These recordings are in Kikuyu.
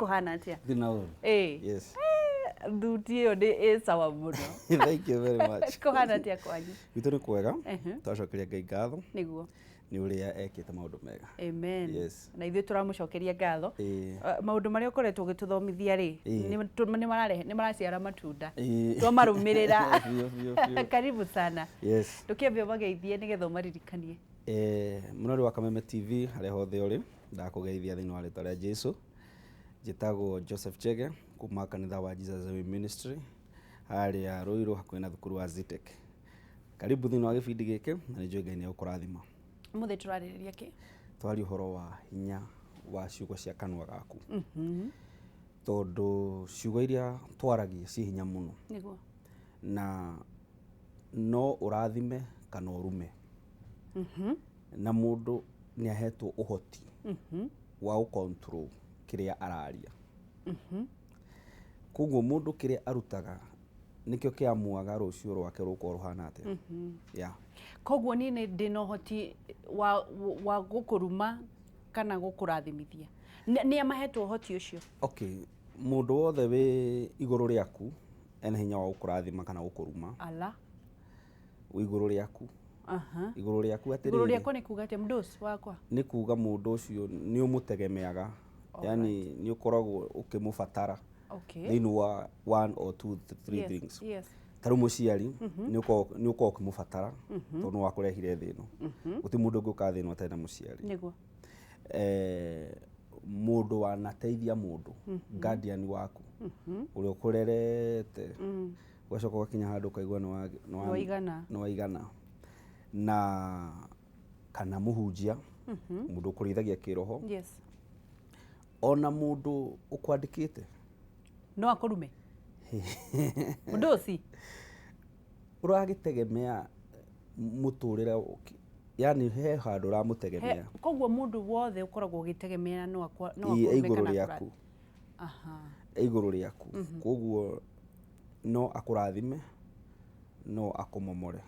Kũhana atĩa? Thina na ũru. Ĩĩ. Yes. Thuti ĩyo nĩ ĩ sawa mũno. Thank you very much. Kũhana atĩa kwanyu? Gwitũ nĩ kwega. Ehe. Twacokeria Ngai ngatho Nĩguo. nĩ ũrĩa ekĩte maũndũ mega. Amen. Yes. Na ithuĩ tũramũcokeria ngatho. Ĩĩ. Maũndũ marĩa ũkoretwo ũgĩtũthomithia rĩ, Ĩĩ. nĩ mararehe, nĩ maraciara matunda. Ĩĩ. Twamarũmĩrĩra. Biũ, biũ, biũ. Karibu sana. Yes. Ndũkĩambe ũmageithie nĩgetha ũmaririkanie. Mũrori wa Kameme TV harĩa hothe ũrĩ, ndakũgeithia thĩinĩ wa rĩtwa rĩa Jesu. Njĩtagwo Joseph Chege kuma kanitha wa Jesus Way Ministry harĩa Ruiru hakuhĩ na thukuru wa Zetech. Karibu thĩinĩ wa gĩbindi gĩkĩ na nĩ njũĩ Ngai nĩ egũkũrathima. Ũmũthĩ tũrarĩrĩria kĩ? Twaria ũhoro wa hinya wa ciugo cia kanua gaku. Tondũ ciugo iria twaragia ciĩ hinya mũno. Nĩguo. Na no ũrathime kana ũrume. Na mũndũ nĩ ahetwo ũhoti wa gũ control kĩrĩa araria. Koguo mũndũ kĩrĩa arutaga nĩkĩo kĩamuaga rũciũ rwake rũgũkorwo rũhana atĩa. Yeah. Koguo niĩ nĩ ndĩna ũhoti wa gũkũruma kana gũkũrathimithia. Nĩ a mahetwo ũhoti ũcio? Okay, mũndũ wothe wĩ igũrũ rĩaku ena hinya wa gũkũrathima kana gũkũruma. Ala. Wĩ igũrũ rĩaku. Igũrũ rĩaku Igũrũ atĩrĩrĩ. Rĩakwa nĩ kuga atĩa? Mũndũ ũcio wakwa? Nĩ kuga mũndũ ũcio nĩ ũmũtegemeaga. Yani nĩ ũkoragwo ũkĩmũbatara. Okay. Thĩinĩ wa one or two, three things. Ta rĩu mũciari nĩ ũkoragwo ũkĩmũbatara tondũ nĩ wakũrehire thĩ ĩno. Gũtirĩ mũndũ ũngĩũka thĩ ĩno atarĩ na mũciari. Nĩguo. Mũndũ wanateithia mũndũ, guardian waku, ũrĩa ũkũrerete, ũgacoka ũgakinya handũ ũkaigua Nĩ waigana. nĩ waigana. Na kana mũhunjia, mũndũ ũkũrĩithagia kĩroho. Ona mũndũ ũkwandĩkĩte. No akũrume? Mũndũ ũcio? Ũragĩtegemea mũtũrĩre, yani he handũ ũramũtegemea. Koguo mũndũ wothe ũkoragwo ũgĩtegemea no no Ĩ, akũrume igũrũ kana rĩaku. Aha. Igũrũ rĩaku. Koguo no akũrathime, no akũmomore.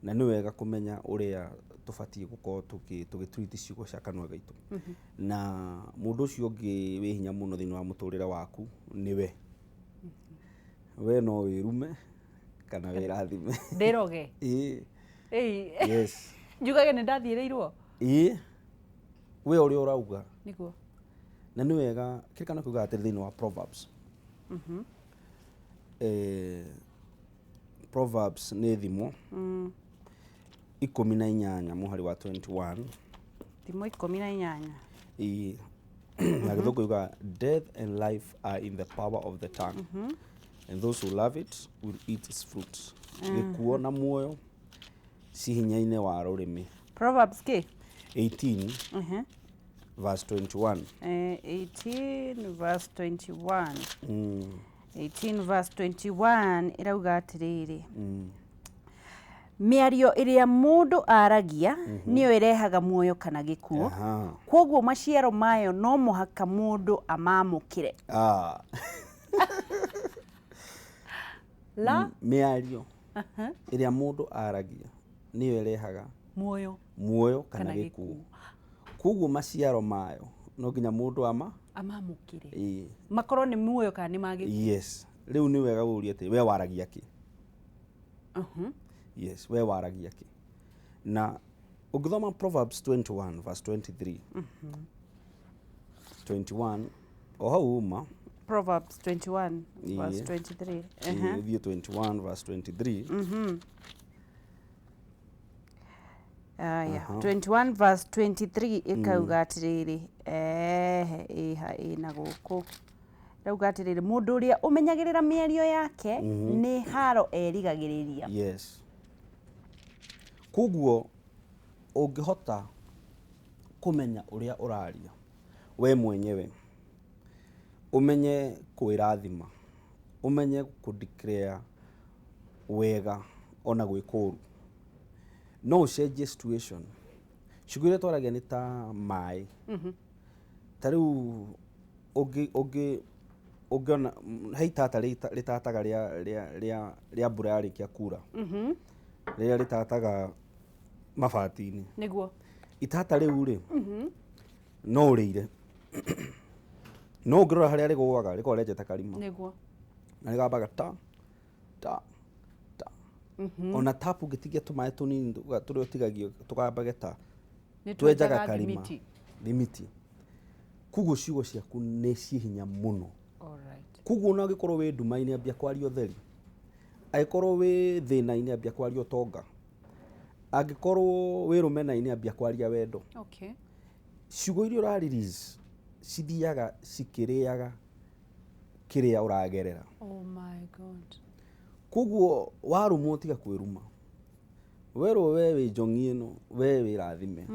Na nĩ wega kũmenya ũrĩa tũbatiĩ gũkorwo tũgĩ treat ciugo cia kanua gaitũ. Na mũndũ ũcio ũngĩ wĩ hinya mũno thĩinĩ wa mũtũrĩre waku nĩwe. We no wĩrume kana wĩrathime. Ndĩroge. Ĩĩ. Ĩĩ. Yes. Njugage nĩ ndathiĩrĩirwo? Ĩĩ. We ũrĩa ũrauga. Nĩguo. Na nĩ wega kĩrĩkano kiugaga atĩrĩ thĩinĩ wa Proverbs. Proverbs nĩ thimo 18 mũhari wa 21. Thimo 18. Ĩĩ. Na Gĩthũngũ yugaga, "Death and life are in the power of the tongue, and those who love it will eat its fruit." Gĩkuo na muoyo ci hinya-inĩ wa rũrĩmĩ. Proverbs kĩ? 18 verse 21. 18 verse 21. 18 verse 21 ĩrauga atĩrĩrĩ, mĩario ĩrĩa mũndũ aragia nĩyo ĩrehaga muoyo kana gĩkuũ. Kwoguo maciaro mayo no mũhaka mũndũ amamũkĩre. Ah. La. Mĩario ĩrĩa mũndũ aragia nĩyo ĩrehaga muoyo muoyo kana kana gĩkuũ. Gĩkuũ. Koguo maciaro mayo no nginya mũndũ ama amamũkĩre. Ĩĩ. Makorwo nĩ muoyo kana nĩ ma gĩkuũ. Yes. Rĩu nĩ wega ũrie atĩ we waragia kĩ? Yes, we waragia kĩ? Na ũngĩthoma Proverbs 21 verse 23. 21 o hau uma. Proverbs 21 verse Ĩĩ. 23. Ĩĩ, ũthiĩ 21 verse 23. Aya, 21 verse 23 ĩkauga atĩrĩrĩ, ehe, ĩha ĩna gũkũ ĩrauga atĩrĩrĩ, mũndũ ũrĩa ũmenyagĩrĩra mĩario yake nĩ haro erigagĩrĩria. Yes. Koguo ũngĩhota kũmenya ũrĩa ũraria we mwenyewe, ũmenye kwĩrathima, ũmenye kũ declare wega ona gwĩ kũũru, no ũcenjie situation. Ciugo iria twaragia nĩ ta maĩ. Ta rĩu ũngĩ ũngĩona he itata rĩtataga rĩa mbura yarĩkia kura, rĩrĩa rĩtataga mabati-inĩ. Nĩguo. Itata rĩu rĩ, no ũrĩire. No ũngĩrora harĩa rĩgũaga, rĩkoragwo rĩenjete karima. Nĩguo. Na rĩgambaga ta ta ta. Ona tapu ũngĩtigia tũmaĩ tũnini tũrĩa ũtigagio tũgambage ta, Nĩ twenjaga twenjaga karima. thimiti. Thimiti. Koguo ciugo ciaku nĩ ciĩ hinya mũno. Alright. Koguo ona ũngĩkorwo wĩ nduma-inĩ, ambia kwaria ũtheri. Angĩkorwo wĩ thĩna-inĩ, ambia kwaria ũtonga. Angĩkorwo wĩ rũmena-inĩ, ambia kwaria wendo. Okay. Ciugo iria ũra release cithiaga cikĩrĩaga kĩrĩa ũragerera. Oh my God. Koguo warumwo, tiga kwĩruma. Werwo we wĩ njong'i ĩno, we wĩrathime,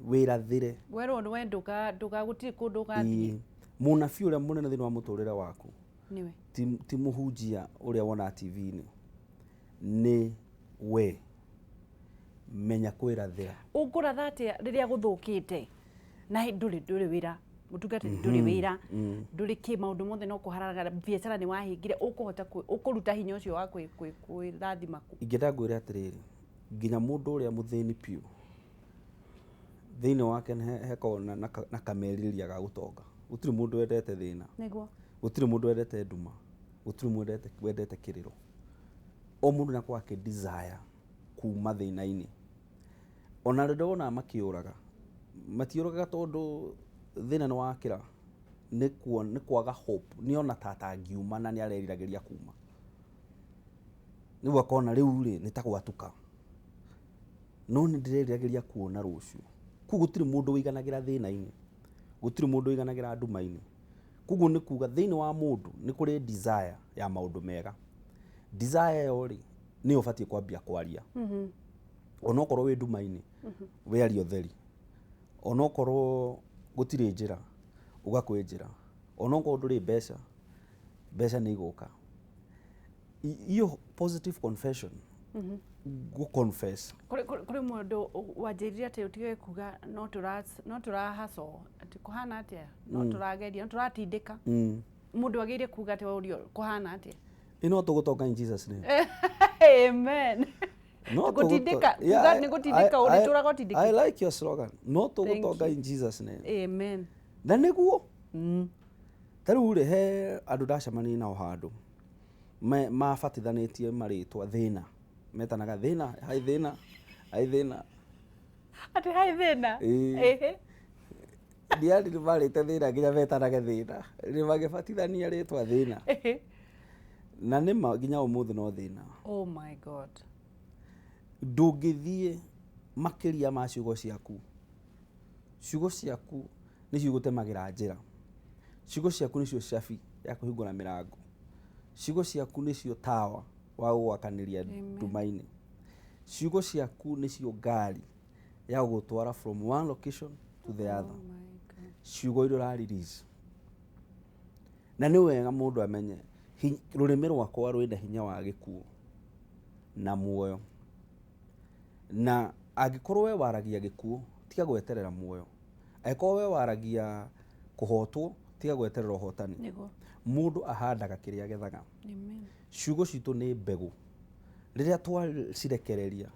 wĩrathĩre. Werwo we ndũka ndũka gũtirĩ kũndũ ũgathiĩ. Ĩĩ. Mũnabii ũrĩa mũnene thĩinĩ wa mũtũrĩre waku Nĩwe. ti mũhunjia ũrĩa wonaga TV-inĩ, nĩ we. Menya kwĩrathĩra. Ũngũratha atĩa rĩrĩa gũthũkĩte na ndũrĩ wĩra, mũtungatĩri, ndũrĩ wĩra, ndũrĩ kĩ, maũndũ mothe no kũharagara, biacara nĩ wahingire, ũkũhota ũkũruta hinya ũcio wa kwĩrathima kũ? Ingĩenda ngwĩre atĩrĩrĩ, nginya mũndũ ũrĩa mũthĩni biũ, thĩinĩ wake hekoragwo na kamerirĩria ga gũtonga. Gũtirĩ mũndũ wendete thĩna. Nĩguo. Gũtirĩ mũndũ wendete nduma. Gũtirĩ mũndũ wendete kĩrĩro. O mũndũ nĩ akoragwo akĩ desire kuma thĩna-inĩ. Ona arĩa wonaga makĩũraga, matiũragaga tondũ thĩna nĩ wakĩra, nĩ kwaga hope, nĩ ona ta atangiuma na nĩ areriragĩria kuma. Rĩu akona rĩu rĩ nĩ ta gwatuka, no nĩ ndĩreriragĩria kuona rũciũ. Koguo gũtirĩ mũndũ ũiganagĩra thĩna-inĩ, gũtirĩ mũndũ ũiganagĩra nduma-inĩ. Koguo nĩ kuga thĩinĩ wa mũndũ nĩ kũrĩ desire ya maũndũ mega. Desire ĩyo rĩ, nĩyo ũbatiĩ kwambia kwaria. Onokorwo wĩ nduma-inĩ, wĩarie ũtheri. Onokorwo gũtirĩ njĩra, uga kwĩ njĩra. Onokorwo ndũrĩ mbeca, mbeca nĩ igũka. Iyo positive confession, gũ confess. Kũrĩ mũndũ wanjĩrire atĩ ũtige kuga no tũrahaco, atĩ kũhana atĩa, no tũrageria, no tũratindĩka. Mũndũ agĩrĩire kuga atĩ waũrio kũhana atĩa? Ĩ no tũgũtonga in Jesus name. Amen. No. Gũtindĩka, kuga nĩ gũtindĩka, ũrĩtũraga ũtindĩkĩte. I like your slogan. No tũgũtonga in Jesus name. Amen. Na nĩguo. Ta rĩu rĩ, he andũ ndacemanirie nao handũ mabatithanĩtie marĩtwa thĩna, metanaga thĩna, hai thĩna, hai thĩna. Atĩ hai thĩna? Ĩĩ. Ĩhĩ. Ndiani nĩ marĩte thĩna nginya metanage thĩna, nĩ magĩbatithania rĩtwa thĩna. Na nĩma nginya ũmũthĩ no thĩna. Oh my God. Ndũngĩthiĩ makĩria ma ciugo ciaku. Ciugo ciaku nĩcio igũtemagĩra njĩra. Ciugo ciaku nĩcio cabi ya kũhingũra mĩrango. Ciugo ciaku nĩcio tawa wa gũgwakanĩria nduma-inĩ. Ciugo ciaku nĩcio ngari ya gũgũtwara from one location to the other. Oh my God. Ciugo iria ũra release. Na nĩ wega mũndũ amenye rũrĩmĩ rwakwa rwĩna hinya wa gĩkuũ na muoyo. Na angĩkorwo we waragia gĩkuũ, tiga gweterera muoyo. Angĩkorwo we waragia kũhotwo, tiga gweterera ũhotani. Nĩguo. Mũndũ ahandaga kĩrĩa agethaga. Amen. Ciugo citũ nĩ mbegũ. Rĩrĩa twacirekereria,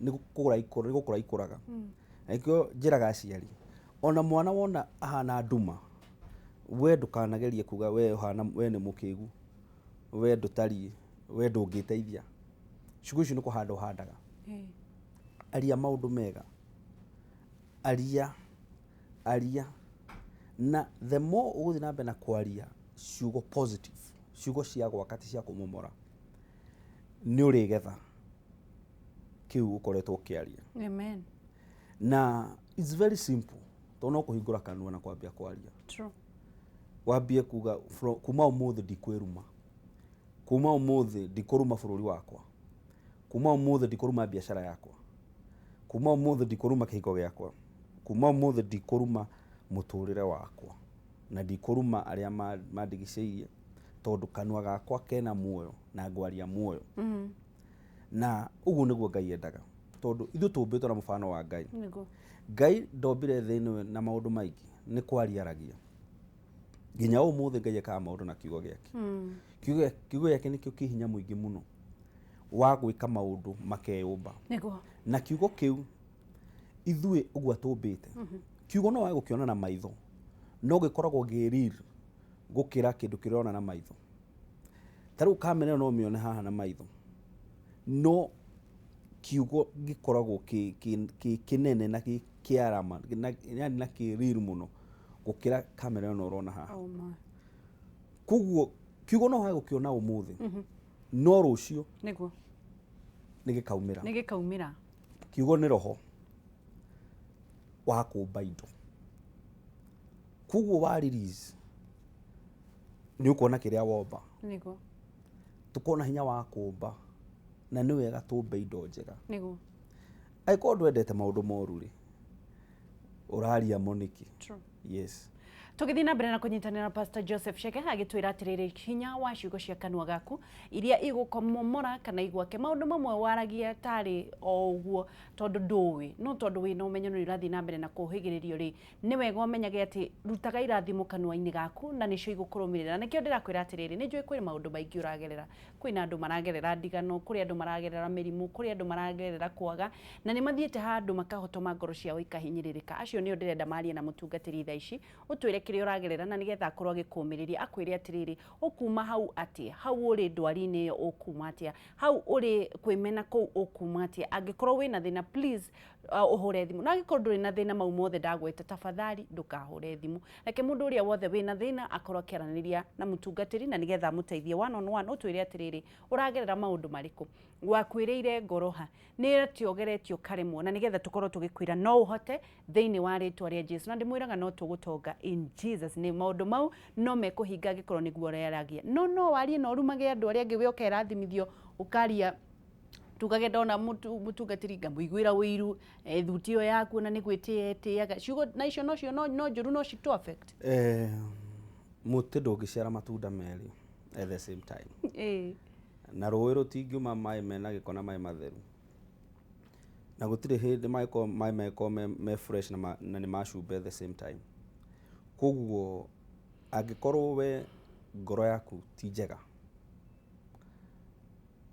nĩ gũkũra ikũraga. Na nĩkĩo njĩraga aciari, ona mwana wona ahana nduma, we ndũkanagerie kuga we ũhana, we nĩ mũkĩgu, we ndũtariĩ, we ndũngĩteithia. Ciugo icio nĩ kũhanda ũhandaga. Aria maũndũ mega, aria, aria. Na the more ũgũthiĩ na mbere na kwaria ciugo positive, ciugo cia gwaka ti cia kũmomora, nĩ ũrĩgetha kĩu ũkoretwo ũkĩaria. Amen. Na it's very simple, tondũ no kũhingũra kanua na kwambia kwaria. True. Wambie kuga kuma ũmũthĩ ndikwĩruma, kuma ũmũthĩ ndikũruma bũrũri wakwa, kuma ũmũthĩ ndikũruma biacara yakwa, kuma ũmũthĩ ndikũruma kĩhiko gĩakwa, kuma ũmũthĩ ndikũruma mũtũrĩre wakwa, na ndikũruma arĩa mandigicĩirie, tondũ kanua gakwa kena muoyo na ngwaria muoyo. Na ũguo nĩguo Ngai endaga, tondũ ithuĩ tũmbĩtwo na mũbano wa Ngai. Nĩguo. Ngai ndombire thĩ ĩno na maũndũ maingĩ, nĩ kwaria aragia. Nginya ũmũthĩ Ngai ekaga maũndũ na kiugo gĩake. Kiugo gĩake nĩkĩo kĩ hinya mũingĩ mũno wa gwĩka maũndũ makeyũmba. Nĩguo. Na kiugo kĩu ithuĩ ũguo atũmbĩte, kiugo no wage gũkĩona na maitho, No gĩkoragwo gĩ real gũkĩra kĩndũ kĩrĩa ũrona na maitho. Ta rĩu kamera ĩno no ũmĩone haha na maitho, no kiugo gĩkoragwo kĩ kĩnene na kĩ kĩarama na, yani na kĩ real mũno gũkĩra kamera ĩno ũrona haha. Oh my. Koguo kiugo no wage gũkĩona ũmũthĩ, no rũciũ nĩ gĩkaumĩra. Nĩ gĩkaumĩra. Kiugo nĩ roho wa kũmba indo. Koguo wa release nĩ ũkuona kĩrĩa womba. Tũkona hinya wa kũmba, na nĩ wega tũmbe indo njega. Angĩkorwo ndwendete maũndũ moru rĩ, ũraria mo nĩkĩ? True. Yes. Tũgĩthiĩ na mbere na kũnyitanĩra na Pastor Joseph Chege agĩtwĩra atĩrĩrĩ, hinya wa ciugo cia kanua gaku iria igũkomomora kana igwake. Maũndũ mamwe waragia tarĩ o ũguo tondũ ndũĩ, no tondũ wĩna ũmenyo nĩ ũrathiĩ na mbere na kũhĩgĩrĩrio rĩ, nĩ wega ũmenyage atĩ rutaga irathimo kanua-inĩ gaku na nĩcio igũkũrũmĩrĩra. Na nĩkĩo ndĩrakwĩra atĩrĩrĩ, nĩ njũĩ kwĩ maũndũ maingĩ ũragerera. Kwĩna andũ maragerera ndigano, kũrĩ andũ maragerera mĩrimũ, kũrĩ andũ maragerera kwaga, na nĩ mathiĩte handũ makahotoma ngoro ciao ikahinyĩrĩrĩka. Acio nĩo ndĩrenda marie na mũtungatĩri thaa ici, ũtwĩre kĩrĩa ũragerera na nĩgetha akorwo agĩkũmĩrĩria, akwĩre atĩrĩrĩ, ũkuma hau atĩa, hau ũrĩ ndwari-inĩ ĩyo ũkuma atĩa, hau ũrĩ kwĩmena kũu ũkuma atĩa. Angĩkorwo wĩna thĩna, please ũhũre thimũ. Na angĩkorwo ndũrĩ na thĩna mau mothe ndagweta, tafadhali ndũkahũre thimũ. Reke mũndũ ũrĩa wothe wĩna thĩna akorwo akĩaranĩria na mũtungatĩri na nĩgetha amũteithie one on one. Ũtwĩre atĩrĩrĩ, ũragerera maũndũ marĩkũ, wakwĩrĩire ngoro ha, nĩ atĩa ũgeretie ũkaremwo, na nĩgetha tũkorwo tũgĩkwĩra no ũhote thĩinĩ wa rĩtwa rĩa Jesu. Na ndĩmwĩraga no tũgũtonga in Jesus name. Maũndũ mau no mekũhinga angĩkorwo nĩguo ũreragia. No warie na ũrumage andũ arĩa angĩ, we ũkerathimithio ũkaria tugage ndona mũtungatĩri ngamũiguĩra ũiru, thuti ĩyo yaku ona nĩ gwĩtĩĩa ĩtĩaga. Ciugo na icio nocio no njũru, no citũ affect. Mũtĩ ndũngĩciara matunda merĩ at the same time. Na rũĩ rũtingiuma maĩ mena gĩko na maĩ matheru. Na gũtirĩ hĩndĩ maĩ megũkorwo me fresh na nĩ ma cumbĩ at the same time. Koguo angĩkorwo we ngoro yaku ti njega,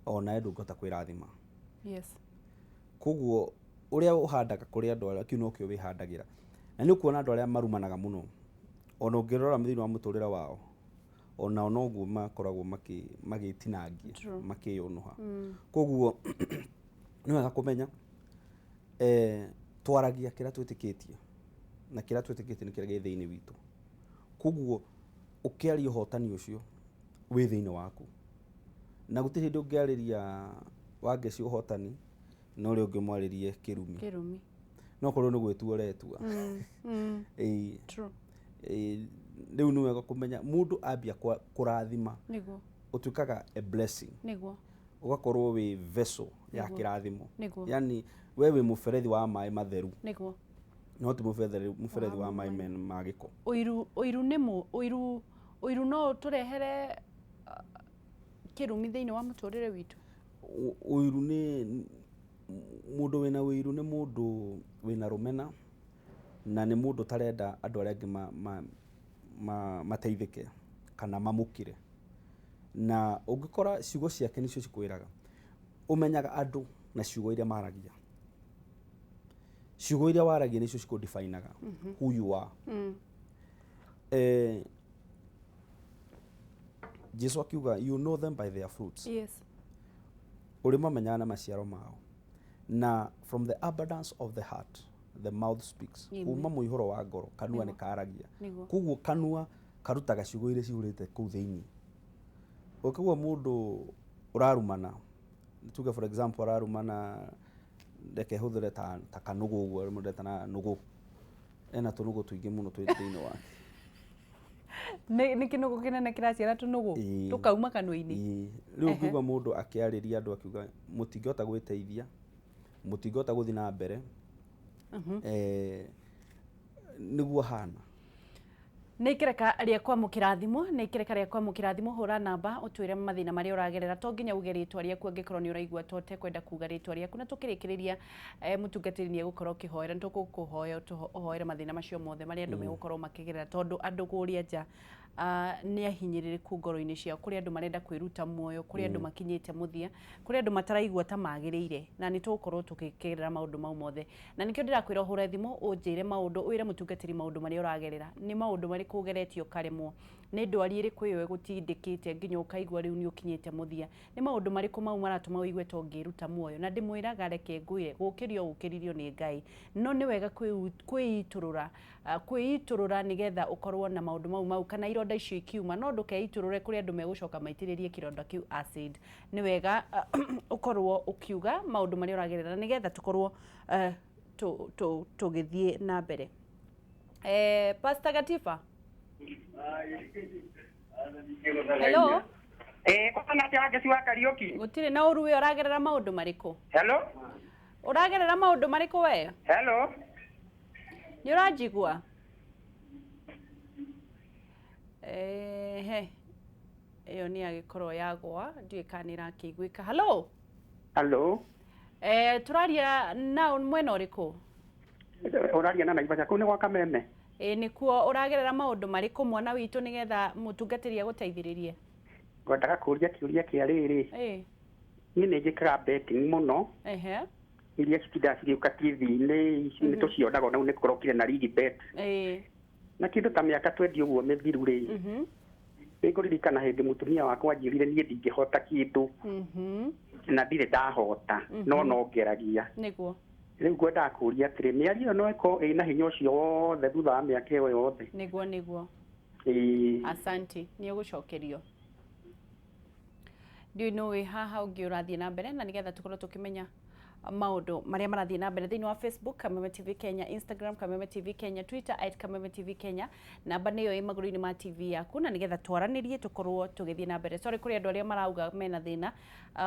onawe ndũngĩhota kwĩrathima. Yes. Koguo ũrĩa ũhandaga kũrĩ andũ arĩa, kĩu nokĩo wĩhandagĩra. Na nĩ ũkuona andũ arĩa marumanaga mũno, ona ũngĩrora thĩinĩ wa mũtũrĩre wao, onao noguo makoragwo magĩtinangia, makĩyũnũha. Koguo nĩ wega kũmenya twaragia kĩrĩa twĩtĩkĩtie, na kĩrĩa twĩtĩkĩtie nĩ kĩrĩa gĩ thĩinĩ witũ. Koguo ũkĩaria ũhotani ũcio wĩ thĩinĩ waku, na gũtirĩ hĩndĩ ũngĩarĩria Wangeci ũhotani na ũrĩa ũngĩ ũmwarĩrie kĩrumi. Kĩrumi. No korwo nĩ gwĩtua ũretua. True. Rĩu nĩ wega kũmenya mũndũ ambia kũrathima, Nĩguo. ũtuĩkaga a blessing. Nĩguo. Ũgakorwo wĩ vessel ya kĩrathimo. Nĩguo. Yani we wĩ mũberethi wa maĩ matheru. Nĩguo. No ti mũberethi wa maĩ ma gĩko. Ũiru, ũiru nĩ mũ, ũiru, ũiru no ũtũrehere kĩrumi thĩinĩ wa mũtũrĩre witũ? Ũiru nĩ mũndũ wĩna ũiru, nĩ mũndũ wĩna rũmena, na nĩ mũndũ ũtarenda andũ arĩa angĩ mateithĩke kana mamũkĩre. Na ũngĩkora ciugo ciake nĩcio cikwĩraga, ũmenyaga andũ na ciugo iria maragia. Ciugo iria waragia nĩcio cikũdefinaga who you are. Jesu akiuga, you know them by their fruits. Yes. Ũrĩmamenyaga na maciaro mao. Na from the abundance of the heart the mouth speaks. Kuma mũihũro wa ngoro kanua nĩ karagia. Koguo kanua karutaga ciugo iria cihũrĩte kũu thĩinĩ. Ũkĩigua mũndũ ũrarumana, tuge for example ararumana, reke hũthĩre ta kanũgũ ũguo, mũndũ etana nũgũ. Ena tũnũgũ tũingĩ mũno twĩ thĩinĩ wake. Nĩ kĩnũgũ kĩnene kĩraciara tũnũgũ tũkauma kanua-inĩ. Rĩu ũngĩigua mũndũ akĩarĩria andũ akiuga mũtingĩhota gwĩteithia, mũtingĩhota gũthiĩ na mbere, nĩguo hana. Nĩ ikereka rĩa kwamũkĩra thimũ, nĩ ikereka rĩa kwamũkĩra thimũ, hũra namba ũtwĩre mathĩna marĩa ũragerera, to nginya uge rĩtwa rĩaku angĩkorwo nĩ ũraigua to ũtekwenda kuga rĩtwa rĩaku. Na tũkĩrĩkĩrĩria, mũtungatĩri nĩ egũkorwo ũkĩhoera, nĩ tũgũkũhoya ũhoere mathĩna macio mothe marĩa andũ megũkorwo makĩgerera, tondũ andũ kũrĩa nja Nĩ ahinyĩrĩrĩku ngoro-inĩ ciao, kũrĩ andũ marenda kwĩruta muoyo, kũrĩ andũ makinyĩte mũthia, kũrĩ andũ mataraigua ta magĩrĩire, na nĩ tũgũkorwo tũgĩkĩgerera maũndũ mau mothe. Na nĩkĩo ndĩrakwĩra ũhũre thimũ ũnjĩre maũndũ, wĩre mũtungatĩri maũndũ marĩa ũragerera, nĩ maũndũ marĩkũ ũgeretie ũkaremwo, nĩ ndwari ĩrĩkũ ĩyo ĩgũtindĩkĩte nginya ũkaigua rĩu nĩ ũkinyĩte mũthia, nĩ maũndũ marĩkũ mau maratũma ũigue ta ũngĩruta muoyo. Na ndĩmwĩraga reke ngwĩre, gũkĩrio ũkĩririo nĩ Ngai, no nĩ wega kwĩitũrũra, kwĩitũrũra nĩgetha ũkorwo na maũndũ mau mau kana ironda icio ikiuma, no ndũkeitũrũre kũrĩ andũ megũcoka maitĩrĩrie kĩronda kĩu acid. Nĩ wega ũkorwo ũkiuga maũndũ marĩa ũragerera nĩgetha tũkorwo tũgĩthiĩ na mbere. Pastor Gatiba. Hello. Kũhana atĩa Wangeci wa Kariũki? Gũtirĩ na ũru, we ũragerera maũndũ marĩkũ? Hello? Ũragerera maũndũ marĩkũ we? Hello? Nĩ ũranjigua? Ehe. Ĩyo nĩ yagĩkorwo yagwa, ndiũĩ kana nĩ ĩrakĩiguĩka. Hello? Hello? Tũraria na mwena ũrĩkũ? Ũraria na Naivasha, kũu nĩ gwa Kameme? Ĩĩ nĩkuo. Ũragerera maũndũ marĩkũ mwana witũ nĩgetha mũtungatĩri agũteithĩrĩrie? Ngwendaga kũũria kĩũria kĩa rĩrĩ. Niĩ nĩ njĩkaga betting mũno. Iria citindaga cigĩũka TV-inĩ, ici nĩ tũcionaga ona nĩ kũrokire na league bet. Na kĩndũ ta mĩaka 20 ũguo mĩthiru rĩ, nĩ ngũririkana hĩndĩ mũtumia wakwa anjĩrire niĩ ndingĩhota kĩndũ. Na ndirĩ ndahota, no ngeragia. Nĩguo. Rĩu ngwendaga kũũria atĩrĩ, mĩario ĩyo no ĩkorwo ĩna hinya ũcio wothe thutha wa mĩaka ĩyo yothe? Nĩguo nĩguo. Ĩĩ. Asante, nĩ ũgũcokerio. Ndiũĩ nũ wĩ haha ũngĩ ũrathiĩ na mbere, na nĩgetha tũkorwo tũkĩmenya maũndũ marĩa marathiĩ na mbere thĩinĩ wa Facebook Kameme TV Kenya, Instagram Kameme TV Kenya, Twitter @KamemeTV Kenya. Namba nĩyo ĩ magũrũ-inĩ ma TV yaku, na nĩgetha twaranĩrie tũkorwo tũgĩthiĩ na mbere. Sorry kũrĩ andũ arĩa marauga mena thĩna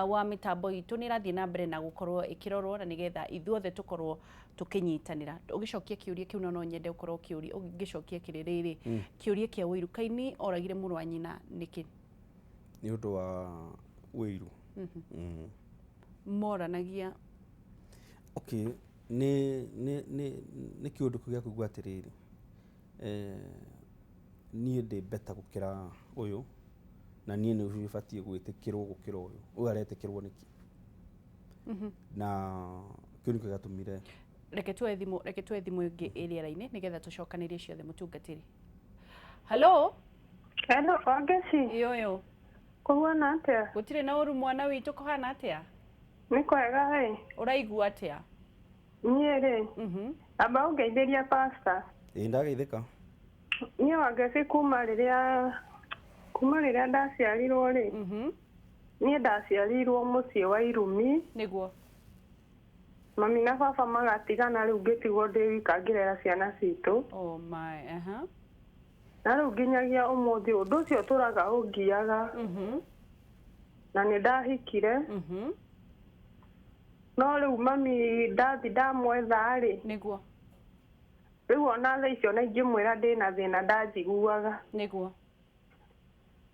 wa mĩtambo itũ, nĩ ĩrathiĩ na mbere na gũkorwo ĩkĩrorwo, na nĩgetha ithuothe tũkorwo tũkĩnyitanĩra. Ũgĩcokia kĩũria kĩu, no nyende ũkorwo ũkĩũria ũgĩcokia kĩrĩ rĩrĩ, kĩũria kĩa Wĩiru Kaini oragire mũrũ wa nyina nĩkĩ? Nĩ ũndũ wa wĩiru. Moranagia. Okay, nĩ kĩũndũ kĩu gĩa kũigua atĩrĩrĩ, niĩ ndĩ better gũkĩra ũyũ, na niĩ nĩ batiĩ gwĩtĩkĩrwo gũkĩra ũyũ. Ũyũ aretĩkĩrwo nĩkĩ? Na kĩu nĩkĩo gĩatũmire. Reke tuoe thimũ ĩngĩ ĩ rĩera-inĩ nĩgetha tũcokanĩrie ciothe mũtungatĩri. Hello? Hello, Wangeci. Ĩyoyo. Kũhuana atĩa? Gũtirĩ na ũru mwana witũ, kũhana atĩa? Nĩ kwega ĩ. Ũraigua atĩa? Niĩ rĩ, amba ũngeithĩria pastor. Ĩĩ, ndageithĩka. Niĩ Wangeci, kuma rĩrĩa ndaciarirwo rĩ, niĩ ndaciarirwo mũciĩ wa irumi. Mami na baba magatigana, rĩu ngĩtigwo ndĩ wika ngĩrera ciana citũ. Oh my, aha. Na rĩu nginyagia ũmũthĩ ũndũ ũcio ũtũraga ũngiaga. Na nĩ ndahikire. No rĩu mami ndathi ndamwetha rĩ, rĩu ona thaa icio na ingĩmwĩra ndĩna thĩna ndanjiguaga.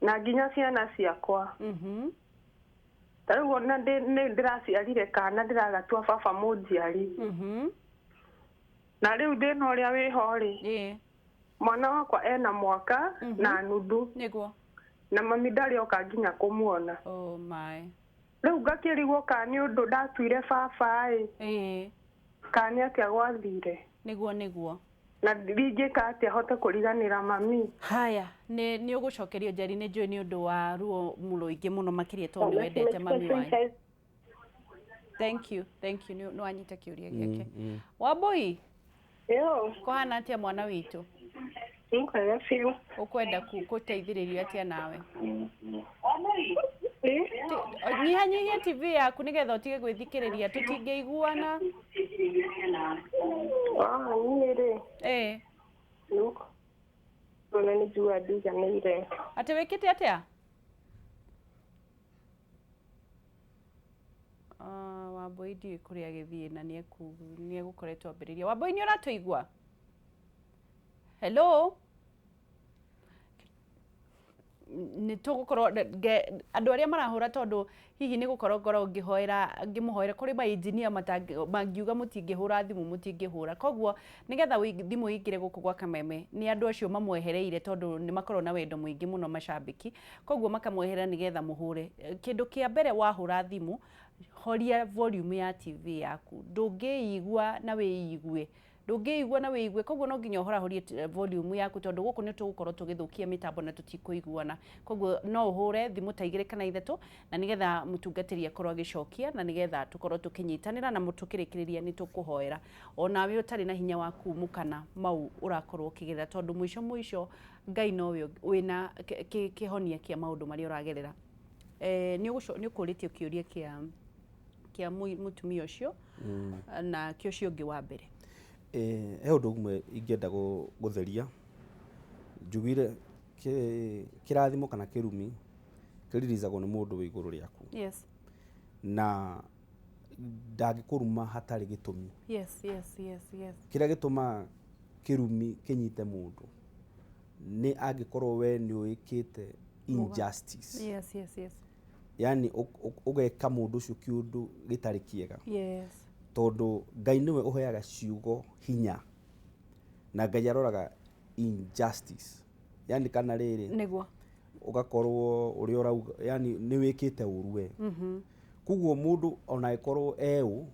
Na nginya ciana ciakwa. Ta rĩu ona nĩ ndĩraciarire kana ndĩragatua baba mũnjiari. Na rĩu thĩna ũrĩa wĩho rĩ, mwana wakwa ena mwaka na nuthu. Na mami ndarĩ oka nginya kũmuona. Oh my. Rĩu ngakĩrigwo kana nĩ ũndũ ndatuire baba ĩ, kana nĩ atĩa gwathire. Nĩguo nĩguo. Na ndingĩka atĩa hote kũriganĩra mami? Haya, nĩ ũgũcokerio Njeri, nĩ njũĩ nĩ ũndũ wa ruo mũingĩ mũno makĩria tondũ nĩ wendete mami wanyu. Thank you, thank you. Nĩ wanyita kĩũria gĩake. Wambui, Yo, kũhana atĩa mwana witũ? Nĩ kwega biũ. Ũkwenda gũteithĩrĩrio atĩa nawe? Ĩ? Nyihanyihia TV yaku nĩgetha ũtige gwĩthikĩrĩria, tũtingĩiguana. Ah, niĩ rĩ, ona nĩ njua ndiganĩire. Atĩ wĩkĩte atĩa? Ah, Wambui ndiũĩ kũrĩa agĩthiĩ na nĩ egũkoretwo ambĩrĩria. Wambui, nĩ ũratũigua? Hello? Nĩ tũgũkorwo andũ arĩa marahũra, tondũ hihi nĩ gũkorwo ngorwo ngĩhoera, ngĩmũhoera kũrĩ ma engineer mangiuga mũtingĩhũra thimũ, mũtingĩhũra. Koguo nĩgetha thimũ ĩingĩre gũkũ gwa Kameme, nĩ andũ acio mamwehereire, tondũ nĩ makoragwo na wendo mũingĩ mũno macambĩki, koguo makamweherera nĩgetha mũhũre. Kĩndũ kĩa mbere, wahũra thimũ, horia volume ya TV yaku. Ndũngĩigua na wĩigue, ndũngĩigua na wĩigue. Koguo no nginya ũhorahorie volume yaku, tondũ gũkũ nĩ tũgũkorwo tũgĩthũkia mĩtambo na tũtikũiguana. Koguo no ũhũre thimũ ta igĩrĩ kana ithatũ, na nĩgetha mũtungatĩri akorwo agĩcokia, na nĩgetha tũkorwo tũkĩnyitanĩra na tũkĩrĩkĩrĩria nĩ tũkũhoera onawe ũtarĩ na hinya wa kumũkana mau ũrakorwo ũkĩgerera, tondũ mũico mũico Ngai nowe wĩna kĩhonia kĩa maũndũ marĩa ũragerera. Nĩ ũkũrĩtio kĩũria kĩa mũtumia ũcio na kĩa ũcio ũngĩ wa mbere. He ũndũ ũmwe ingĩenda gũtheria. Njugire kĩrathimo kana kĩrumi kĩririzagwo nĩ mũndũ wĩ igũrũ rĩaku. Na ndangĩkũruma hatarĩ gĩtũmi. Kĩrĩa gĩtũmaga kĩrumi kĩnyite mũndũ nĩ angĩkorwo we nĩ ũĩkĩte injustice. Yani ũgeka mũndũ ũcio kĩũndũ gĩtarĩ kĩega. Tondũ Ngai nĩwe ũheaga ciugo hinya, na Ngai aroraga injustice, yani kana rĩrĩ ũgakorwo ũrĩa ũrauga, yani nĩ wĩkĩte ũru we. Koguo mũndũ ona angĩkorwo eũ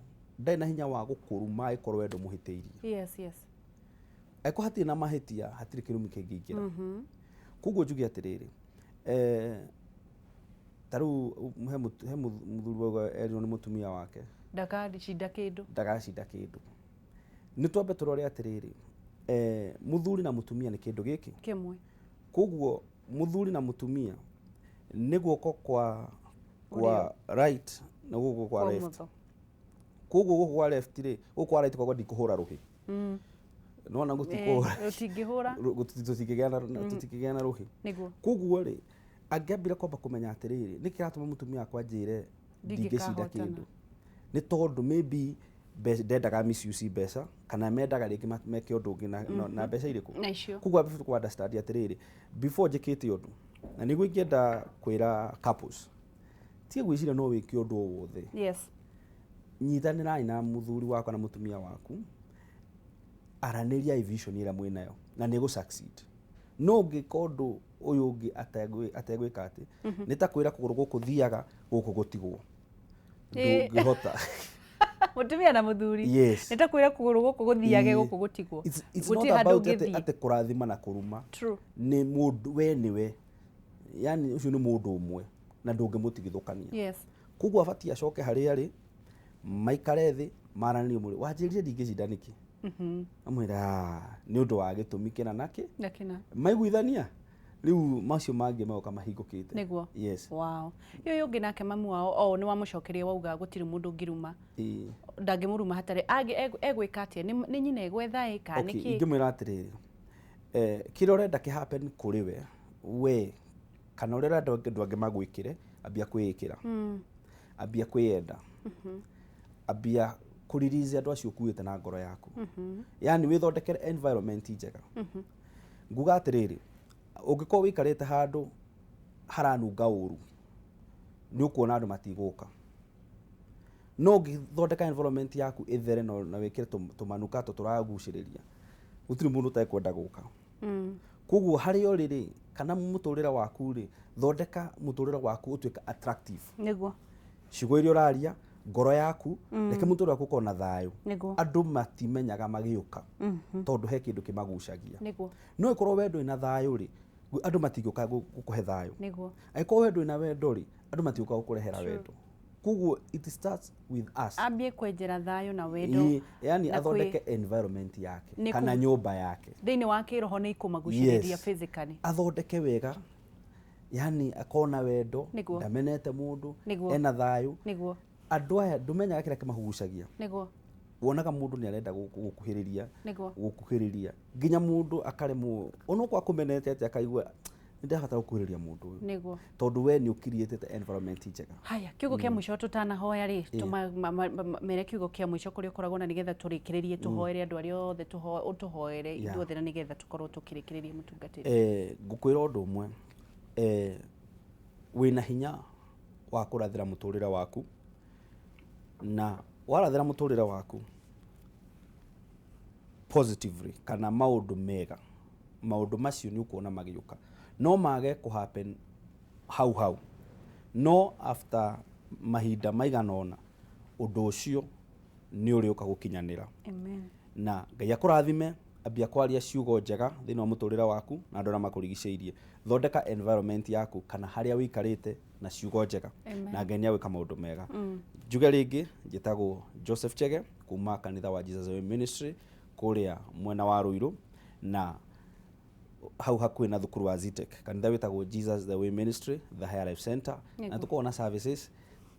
ndarĩ na hinya wa gũkũruma angĩkorwo we ndũmũhĩtĩirie. Angĩkorwo hatirĩ na mahĩtia, hatirĩ kĩrumi kĩngĩingĩra. Koguo njuge atĩrĩrĩ, ta rĩu he mũthuri wauga erirwo nĩ mũtumia wake ndakacinda kĩndũ. Ndagacinda kĩndũ. Nĩ twambe tũrore atĩrĩrĩ, mũthuri na mũtumia nĩ kĩndũ gĩkĩ kĩmwe. Koguo mũthuri na mũtumia nĩ guoko kwa right na guoko kwa left. Koguo guoko kwa left rĩ, guoko kwa right kwagwo ndikũhũra rũhĩ. Nona gũtikũhũra. Rũtingĩhũra. Tũtingĩgĩa na rũhĩ. Nĩguo. Koguo rĩ, angĩambire kwamba kũmenya atĩrĩrĩ, nĩkĩ kĩratũma mũtumia wakwa anjĩre ndingĩcinda kĩndũ? Nĩ tondũ maybe ndendaga misuse mbeca, kana mendaga rĩngĩ meke ũndũ ũngĩ na mbeca irĩkũ. Koguo ambire kũ understand atĩrĩrĩ, before njĩkĩte ũndũ, na nĩguo ingĩenda kwĩra couples, tiga gwĩciria no wĩke ũndũ o wothe. Nyitanĩrai na mũthuri waku na mũtumia waku, aranĩriai vision ĩrĩa mwĩnayo na nĩ ĩgũ succeed. No ũngĩka ũndũ ũyũ ũngĩ ategwĩka atĩ, nĩ ta kwĩra kũgũrũ gũkũ thiaga, gũkũ gũtigwo. Ndũngĩhota. Mũtumia na mũthuri. Yes. Nĩ ta kwĩra kũgũrũ gũkũ gũthiage, gũkũ gũtigwo. It's not about atĩ kũrathima na kũruma. Nĩ mũndũ, we nĩwe. Yani ũcio nĩ mũndũ ũmwe na ndũngĩmũtigithũkania. Koguo abatiĩ acoke harĩa arĩ, maikare thĩ, maranĩrie mũrĩ. Wanjĩrire ndingĩcinda nĩkĩ? Amwĩra nĩ ũndũ wa gĩtũmi kĩna na kĩ? Na kĩna. Maiguithania? Rĩu macio mangĩ magoka mahingũkĩte. Nĩguo. Yes. Wow. Ũyũ ũngĩ nake mamu wao, o nĩ wamũcokeria wauga gũtirĩ mũndũ ũngĩruma. Ndangĩmũruma hatarĩ egwĩka atĩa? Nĩ nyina egwetha ĩ kana nĩkĩ? Ingĩmwĩra atĩrĩrĩ, kĩrĩa ũrenda kĩ happen kũrĩ we kana ũrĩa ũrenda andũ angĩ magwĩkĩre, ambia kwĩĩkĩra. Ambia kwĩyenda. Ambia kũririze andũ acio ũkuĩte na ngoro yaku. Yani wĩthondekere environment njega. Nguga atĩrĩrĩ, ũngĩkorwo wĩikarĩte handũ haranunga ũru, nĩ ũkuona andũ matigũka. No ũngĩthondeka environment yaku ĩthere na wĩkĩre tũmanukato tũragucĩrĩria, gũtirĩ mũndũ ũtekwenda gũka. Koguo harĩa ũrĩ rĩ, kana mũtũrĩre waku rĩ, thondeka mũtũrĩre waku ũtuĩke attractive. Nĩguo. Ciugo iria ũraria, ngoro yaku, reke mũtũrĩre waku ũkorwo na thayũ. Andũ matimenyaga magĩũka, tondũ he kĩndũ kĩmagucagia. Nĩguo. No ĩkorwo we ndũrĩ na thayũ rĩ, andũ matingĩũka gũkũhe thayũ. Nĩguo. Angĩkorwo we ndũrĩ na wendo rĩ, andũ matingĩũka gũkũrehera wendo. Koguo it starts with us. Ambie kwenjera thayũ na wendo. Yani athondeke environment yake kana nyũmba yake. Thĩinĩ wa kĩroho nĩ ikũmagucĩrĩria physically. Athondeke wega. Yani akorwo na wendo, ndamenete mũndũ, ena thayũ. Nĩguo. Andũ aya ndũmenyaga kĩrĩa kĩmagucagia. Nĩguo. Wonaga mũndũ nĩ arenda gũkuhĩrĩria. Nĩguo. Gũkuhĩrĩria. Nginya mũndũ akaremwo, onokorwo akũmenete atĩa akaigua nĩ ndĩrabatara gũkuhĩrĩria mũndũ ũyũ. Nĩguo. Tondũ we nĩ ũkiriĩtĩte environment njega. Haya, kiugo kĩa mũico tũtanahoya rĩ, tũmere kiugo kĩa mũico kũrĩa ũkoragwo na nĩgetha tũrĩkĩrĩrie, tũhoere andũ arĩa othe, ũtũhoere ithuothe na nĩgetha tũkorwo tũkĩrĩkĩrĩria mũtungatĩri. Ngũkwĩra ũndũ ũmwe. Wĩna hinya wa kũrathĩra mũtũrĩre waku, na warathĩra mũtũrĩre waku positively kana maũndũ mega, maũndũ macio nĩ ũkuona magĩũka. No mage kũ happen hau hau, no after mahinda maigana ũna ũndũ ũcio nĩ ũrĩũka gũkinyanĩra. Amen. Na Ngai akũrathime, ambia kwaria ciugo njega thĩinĩ wa mũtũrĩre waku na andũ arĩa makũrigicĩirie. Thondeka environment yaku kana harĩa wĩikarĩte na ciugo njega. Amen. Na Ngai nĩ agwĩka maũndũ mega. Njuge rĩngĩ, njĩtagwo Joseph Chege kuma kanitha wa Jesus Way Ministry kũrĩa mwena wa Ruiru, na hau hakuhĩ na thukuru wa Zetech. Kanitha wĩtagwo Jesus the Way Ministry, the Higher Life Center. Na tũkoragwo na services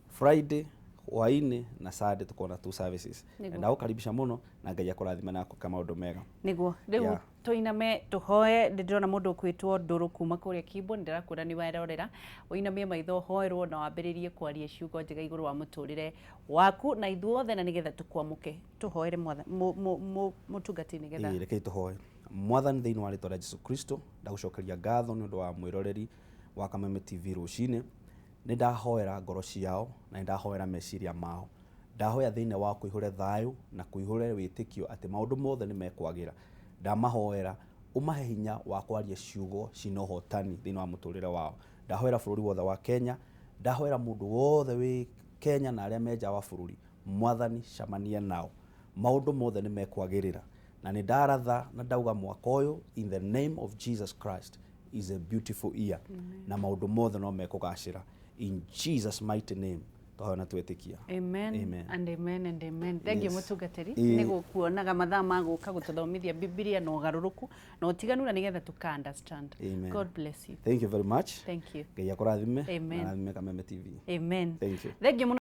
Friday hwaĩ-inĩ na Sunday, tũkoragwo na two services. Na ndagũkaribisha mũno, na Ngai akũrathime na akũhe maũndũ mega. Niguo rĩu tũiname tũhoe. Ndĩrona mũndũ ũkwĩtwo Ndũrũ kuma kũrĩa Kimbo, nĩ ndĩrakuona nĩ werorera. Ũinamie maitho, ũhoerwo na wambĩrĩrie kwaria ciugo njega igũrũ wa mũtũrĩre waku na ithuothe, na nĩgetha tũkwamũke. Tũhoere mũtungati nĩgetha. Ĩĩ, rekei tũhoe. Mwathani, thĩinĩ wa rĩtwa rĩa Jesu Kristo, ndagũcokeria ngatho nĩ ũndũ wa mwĩroreri wa Kameme TV rũcinĩ. Nĩ ndahoera ngoro ciao na nĩ ndahoera meciria mao. Ndahoya thĩinĩ wa kũihũre thayũ na kũihũre wĩtĩkio atĩ maũndũ mothe nĩ mekwagĩra. Ndamahoera ũmahe hinya wa kwaria ciugo cina ũhotani thĩinĩ wa mũtũrĩre wao. Ndahoera bũrũri wothe wa Kenya, ndahoera mũndũ wothe wĩ Kenya na arĩa me nja wa bũrũri. Mwathani, camania nao, maũndũ mothe nĩ mekwagĩrĩra. Na nĩ ndaratha na ndauga mwaka ũyũ, in the name of Jesus Christ, is a beautiful year. Amen. Na maũndũ mothe no mekũgacĩra, in Jesus mighty name twahoya na twetĩkia. Amen. Amen. And amen and amen. Thank you, mũtungatĩri, Ĩĩ. nĩ gũkuonaga mathaa ma gũka gũtũthomithia Bibilia na ũgarũrũku na ũtiganu, na nĩgetha tũka understand. Amen. God bless you. Thank you very much. Thank you. Ngai akũrathime. Amen. Na arathime Kameme TV. Amen. Thank you. Thank you mũno.